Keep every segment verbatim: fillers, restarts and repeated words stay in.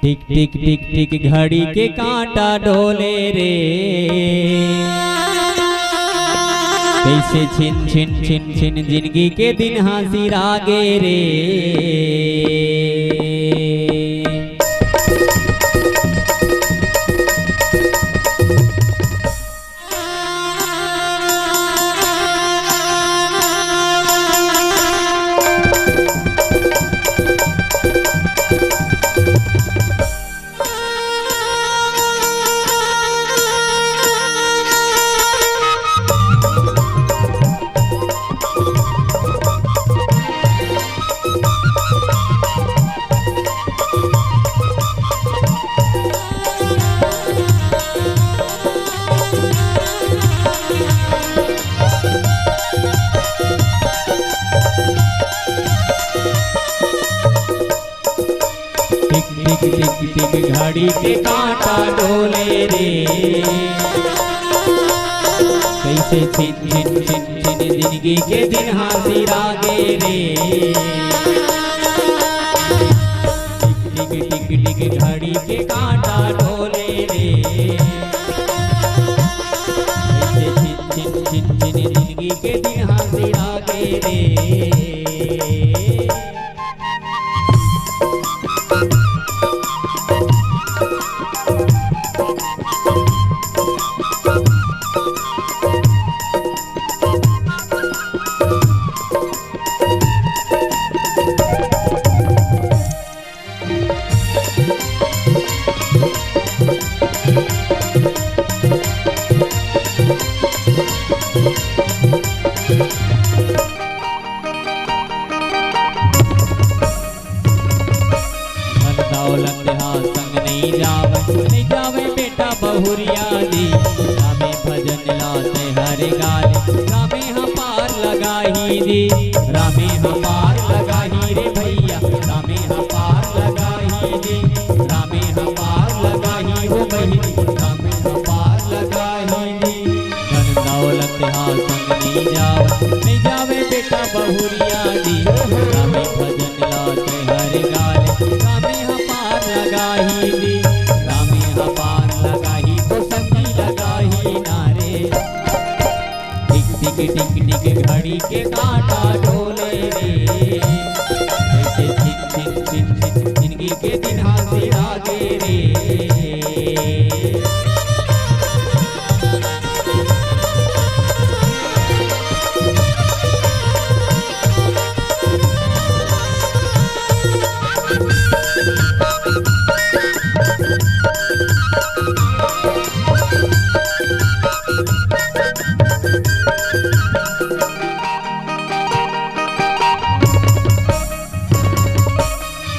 टिक टिक टिक टिक घड़ी के कांटा डोले रे, कइसे छिन छिन छिन छिन जिनगी के दिन ह सिरागे रे। टिक टिक टिक टिक घड़ी के कांटा डोले रे, कइसे छिन छिन छिन छिन जिनगी के दिन ह सिरागे रे। टिक टिक टिक टिक घड़ी के कांटा डोले रे, कइसे छिन छिन छिन छिन जिनगी के दिन ह सिरागे रे। धन दौलत हा संग नइ जावय, नइ जावय बेटा बहुरिया जी। रामे भजन ला तैं हर गाले, रामे हा पार लगाही जी। रामे हा पार लगाही रे भइया, रामे हा पार लगाही जी। रामे हा पार लगाही हो बहिनी, रामे हा पार लगाही जी। धन दौलत हा संग नइ जावय, नइ जावय बेटा बहुरिया जी। रामे भजन ला तैं हर गाले, रामे हा पार लगाही जी। रामे हा पार लगाही तो संगी लगाही ना रे। टिक टिक टिक टिक घड़ी के कांटा डोले रे, कइसे छिन छिन छिन छिन जिनगी के दिन ह सिरागे रे।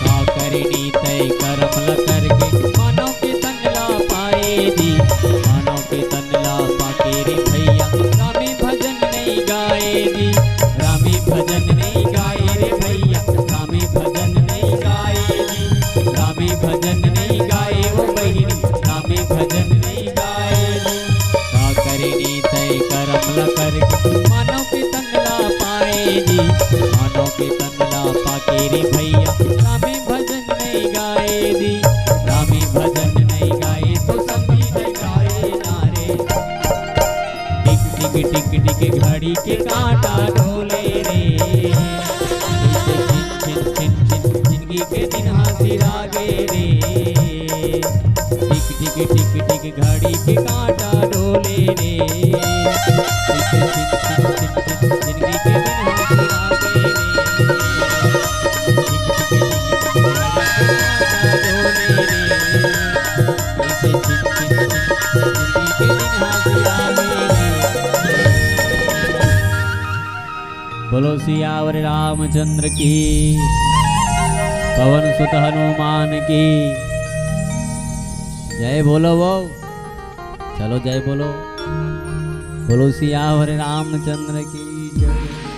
का करनी तय करम ल करके, मानव के तन ला पाए जी। मानव के तन ला पाके रे भइया, रामे भजन नइ गाए जी। रामे भजन नइ गाए रे भइया, रामे भजन नइ गाए जी। रामे भजन नइ गाए ओ बहिनी, रामे भजन नइ गाए जी। का करनी तय करम ल करके, मानव के तन ला पाए जी। मानव के तन ला पाके रे भइया, रामे भजन नइ गाए जी। रामे भजन नइ गाए तो संगी नइ गाए ना रे। टिक टिक टिक टिक घड़ी के कांटा डोले रे, छिन छिन छिन छिन जिनगी के दिन ह सिरागे रे। टिक टिक टिक टिक घड़ी के कांटा डोले रे, छिन छिन छिन छिन जिनगी के दिन ह सिरागे रे। टिक टिक टिक टिक घड़ी के कांटा डोले रे, छिन छिन छिन छिन जिनगी के दिन ह सिरागे रे। बोलो सियावर रामचंद्र की, पवन सुत हनुमान की जय। बोलो वो, चलो जय बोलो। बोलो सियावर रामचंद्र की जय।